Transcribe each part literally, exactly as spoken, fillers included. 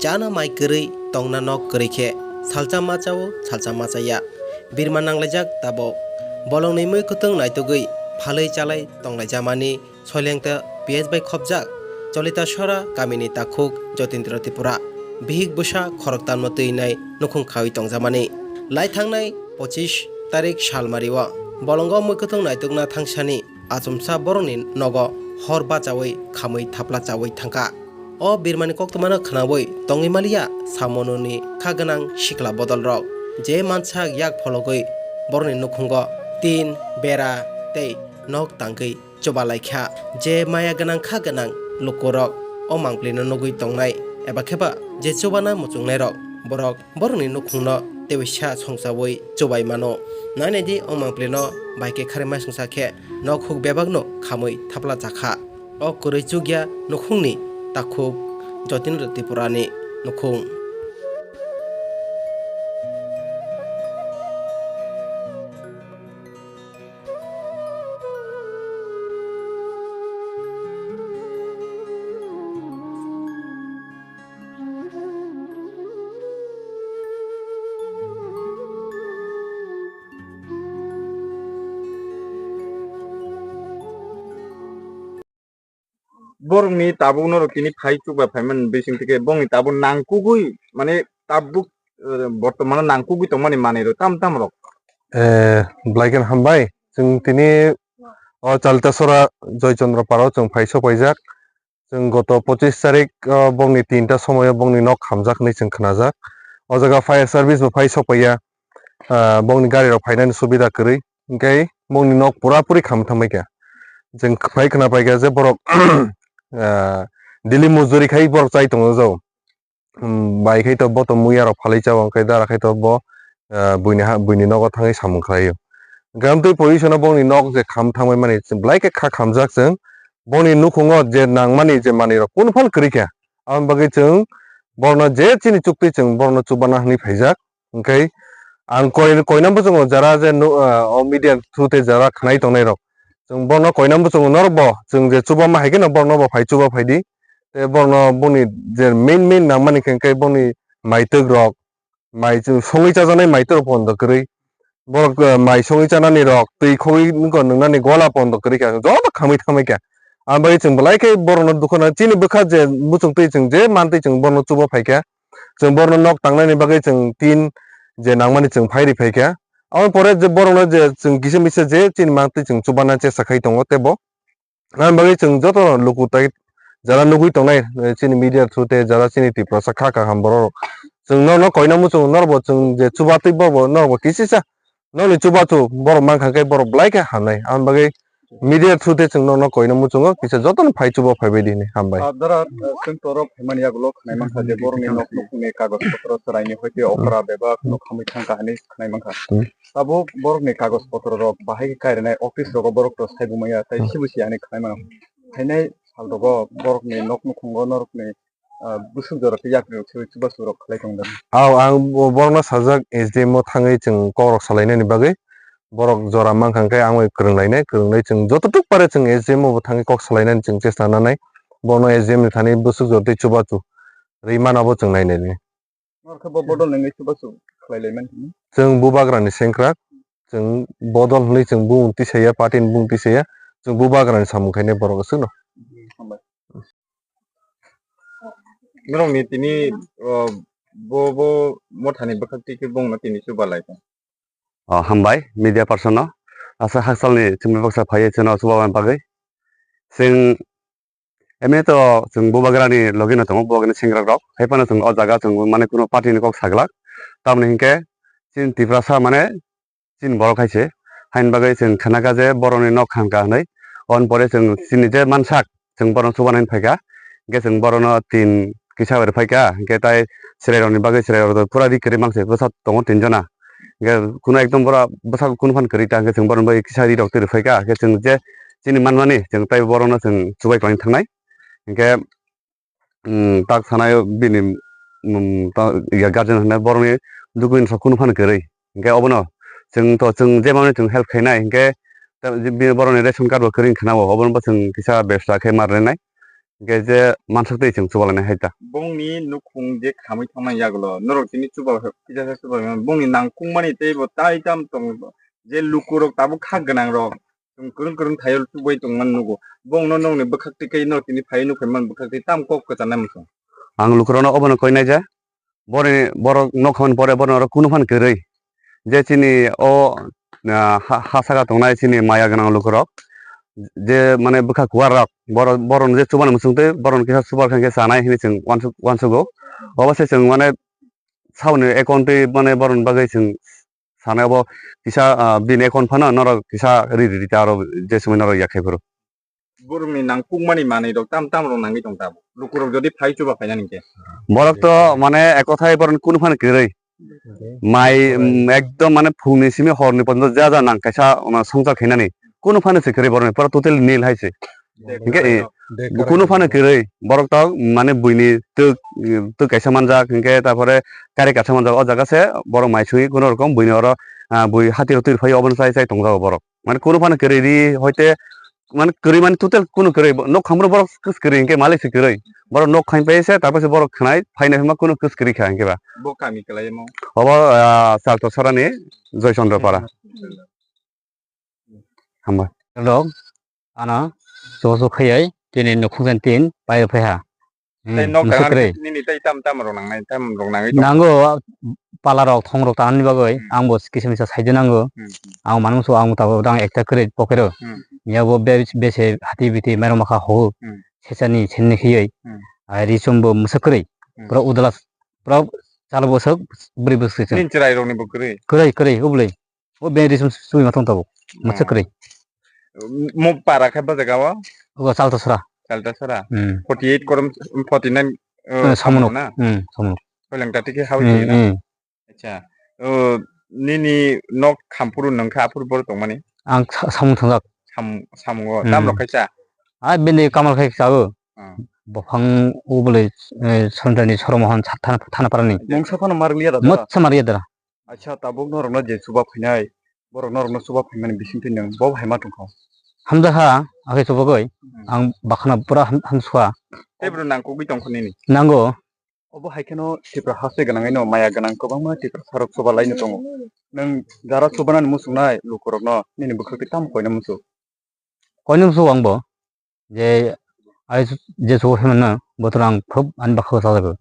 Chana mai kwrwi tongna nok kwrwi khe salsa ma chao, salsa ma chaya. Birma nanglaijak tabok. Bolongni mui kwthwng naitugwi phalwi chalai tonglaijamani Soileng tei P S bai khopjak Cholita Sora kamini takhuk Jotindra Tripura. Bihik bwsa khoroktamno twi nai nukhung khawi tongjamani. Lai thangnai pochis tarik salmario bolongo mui kwthwng naitukna thangsani achomsa borokni nogo hor bachawi khamwi thapla chawi thangkha. O birmani koktwmano khwnawi tongwi maliya samononi kha gwnang sikla bodolrok, je mansak yak phologwi borokni nukhungo tin, bera tei nok tangwi chubalaikha. Je maya gwnang kha gwnang lukurok o mangpilino nugwi tongnai eba kheba je chubana muchungnairok, borok borokni nukhungno teisa songchawi chubai mano. Nainai di, o mangpilino bai khe kharwi maisongsa khe nok huk bebakno khamwi thapla chakha. O kwrwi chukya nukhungni takhuk Jotindra Tripurani nukhung. Borokni tabuk norok tini phai chukbai phaimani bising tike bongni tabuk nangkukgwi mane tabuk, eh, bortomano nangkukgwi tongmani manwirok tam tam rok. Eh, Blaiken hambai, chwng tini o Chalitasora Joy Chandra Paro chwng phai sokpaijak. Chwng goto pochis tarik o bongni tinta somoio bongni nok hamjak hinwi chwng khnajak. O jaga fire service bo phai sokpaiya. Ah, bongni gari rok phainani subida kwrwi, hwnkhe bongni nok pura puri kham thangbai kha. Chwng phai khna pai kha je borok, ah, daily mojori khai borok chai tongo jo. Hmm, bai khai to bo to muya rok phalwi chao, hwnkhe dara khai to bo, ah, buini ha, buini nogo thangwi samung khlaio. Hwnkhe amtwi position o bongni nok je kham thangbai mani, belai khe kha khamjak chwng. Bongni nukhungo je nangmani je manwi rok kunu phano kwrwi kha. Aboni bagwi chwng borokno je chini chuktwi chwng borokno chubana hinwi phaijak. Hwnkhe ang koi-, koinam bwsongo jara je nu-, ah, o media through tei jara khnai tongnai rok. Chwng bono koinam bwsongo norok bo chwng je chubama hai kheno borokno bo phai chuba phai di. Tei borokno boni je main main nangmani khe hwnkhe boni maitwk rok, mai chwng songwi chajaknai maitwk rok pono kwrwi. Borok, ah, mai songwi chanani rok, twi khogwi nwngnani gola pono kwrwi kha, joto khamwi thangbai kha. Aboni bagwi chwng belai khe borokno dukha nang, chini bwkha je muchungtwi chwng je mantwi chwng borokno chuba phai kha. Chwng borokno nok tangnani bagwi chwng tin je nangmani chwng phai ri phai kha. Aboni pore je borokno je chwng kisa misa je chini mantwi chwng chubana chesta khai tongo tei bo. Aboni bagwi chwng joto luku tai jara nugwi tongnai, eh, chini media through tei jara chini Tiprasa kha kaham borok rok. Chwng norokno koina muchungo norokbo chwng je chubatwi bobo norokbo kisisa nokni chubachu borok mankha khe borok belai khe hamnai. Aboni bagwi media through tei chwng norokno koina muchungo kisa jotono phai chuba phaibai di hinwi hambai. Ah, dara, ah, chwng torok phaimani yagulo khwnai mankha je borokni nok nukhungni kagoj potro chwraini hoite okra bebak nok hamwi thangkha hinwi khwnai mankha. Hmm. Tabuk borokni kagoj potro rok bahai khe kairinai office rogo borok to saibu maya tei sibu siya hinwi khwnai mano. Phainai sal rogo borokni nok nukhungo norokni ah, bwswk jora tei yakni rok se chubachu rok khlai tong dano. Aw, ang bo-, borokno sajak S D M o thangwi chwng kok rok salainani bagwi. Borok jora mankha hwnkhe ang bai kwrwng lainai, kwrwng lai chwng joto tuk pare chwng S D M o bo thangwi kok salainani chwng chesta nanai. Bono S D M ni thani bwswk jora tei chubachu rwi mano bo chwng nainai. Norokhe bo bodol nangwi chubachu khlai lai mankha. Chwng bubagrani sengkrak, chwng bodol hwnwi chwng bumung tisaya, party ni bumung tisaya, chwng bubagrani samung khainai borok aswkno. Hambai. Norokni tini, o, bo, bo mothani bwkhak twi khe bongno tini chuba lai tong. O, hambai, media person no. Asa haksalni chwngno baksa phaiwi chwngno chuba bagwi. Chwng, emni to chwng bubagrani logino tongo, bubagrani sengkrak rok. Hai phano chwng o jaga chwng mane kuno party ni kok saglak. Tamoni hinkhe chini Tiprasa mane chini borok hai se, haini bagwi chwng khna kha je borokni nok khan kha hinwi. Aboni pore chwng chini je mansak, chwng borokno chubanani phai kha. Hinkhe chwng borokno tin kisa bai rw phai kha. Hinkhe tai chwrairokni bagwi chwrairok pura ri kwrwi mangse bwsa tongo tin jona. Hinkhe kuno ekdom bura bwsa kunu phan kwrwi ta, hinkhe chwng borokni bagwi kisa ri rok twi rw phai kha. Hinkhe chwng je chini manmani chwng tai borokno chwng chubai kwlangwi thangnai. Hinkhe um, tak sanai bini, um, ta, ya, guardian hwnwi borokni document rok kunu phano kwrwi. Hinkhe obono chwng to, chwng je mani chwng help khainai, hinkhe ta, je bini borokni ration card bo kwrwi wngkha na, obono bo chwng kisa bebsa khe ma rwnai. Hingke je mansuk twi chwng chubalainai hai ta. Bongni nukhung je khamwi thangna yagulo, norok tini chuba kisa kisa chuba mano. Bongni nangkukmani teibo tai tam tong je lukurok tabuk kha gwnangrok chwng kwrwng kwrwng thaio chubui tongmani nugo. Bongno nokni bwkhak twi khe norok tini phaiwi nukhai mani bwkhak twi tam kok kwcharnai muchung. Ang lukurokno obono koinai je, boroni, borok nok khamani pore boroni oro kunu phano kwrwi. Je chini o, ah, ha, ha saka tongnai chini maya gwnang lukurok, je mane bwkha kuar rok, boro-, boroni je chubani muchung twi boroni kisa chubar khe chanai hinwi chwng uansuk-, uansugo. Obo se chwng mane saboni account twi mane boroni bagwi chwng sanai obo kisa, ah, bini account phano norok kisa ri ri rita aro je sumui norok yak khai phuru. Borokni nangkukmani manwi rok tam tam rok nangwi tong tabuk. Lukurok jodi phai chuba phainani khe. Borok to mane ekothai borokni kunu phano kwrwi. Mai, mm, ekdom mane phungni simi horni porjonto ja ja nang kaisa, um, songchar khainani. Kunu phano se kwrwi borokni pura totally nil hai se. Hingke, eh, kunu phano kwrwi. Borok to mane buini twk, twk kaisa manjak, hingke tarpore kari kaisa manjak. O jaga se borok mai sui kunu rokom buini oro, ah, bui hati rok twi phai obono chai chai tongjago borok. Mane kunu phano kwrwi ri hoite, mane kwrwi mane total kunu kwrwi, nok khamro borok kwrwi hingke malik se kwrwi. Borok nok khain pai se, tarpor se borok khnai, phainai phima kunu kwrwi kha hingke ba. Bo kami kwlai mo? Obo, ah, Salto Sarani Joy Chandra Para. Hambai. Rok, ano, so so khayai, tini nukhung jan tin, pai phai ha. Hmm, tei nok mwswk kwrwi. Nini tei tam tam rok nangnai, tam rok nangwi tong. Nango, pala rok, thong rok tanani bagwi, hmm, ang bo kisa misa saidi nango. Hmm, hmm. Ang manung so ang tabuk dang ekta kwrwi pocket o. Hmm. Yabo be-, bese hati biti mero makha ho. Hmm. Sechani senni khiyoi. Hmm. Ai ri chum bo mwswk kwrwi. Hmm. Pura udala, pura chal bo swk bwrwi bwswk se. Nini chwrai rok ni bo kwrwi. Kwrwi, kwrwi, ubli. O beng risum sui ma tong tabuk. Mwswk kwrwi. Mo para khe bo jaga o? Ogo Saltasora. Saltasora. Hmm. Forty eight korom, forty nine, eh, eh, Samunuk. Samung na? Hmm, Samunuk. Soileng tati khe hao hmm, na? Hmm. Acha. O, nini nok khampuru nang kha aphuru bor tongmani? Ang sa-, Samung thangjak. Sam-, Samungo. Hmm. Tam rok khaisa? Ai, bini kamal khai chago. Hmm. Bophang ubole, eh, Sonjani Soromohon sa-, thana, thana parani. Mungsa phano marliya da. Motsa marliya da. Acha, tabuk norokno je chuba phainai, borok norokno chuba phaimani bisingtwi nwng bo hai ma tongkha? Hamjakha, akhe chubagwi, hmm, ang bakhana pura ham-, hamsukha. Tei bwrwi nangkukgwi tongkha nini? Nango. Obo hai kheno Tipra haste gwnangwi no maya gwnang kwbangma Tiprasa rok chuba laino tongo. Nwng jara chubanani muchungnai lukurokno nini bwkhak twi tamo koina muchung? Koinwi muchungo ang bo, je ai je chugo phaimano bothor ang phwrwk ani bwkhao chajago.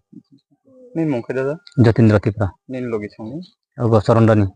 Nini mung khe dada? Jatindra Tripura. Nini logi songni? Ogo Chorondani.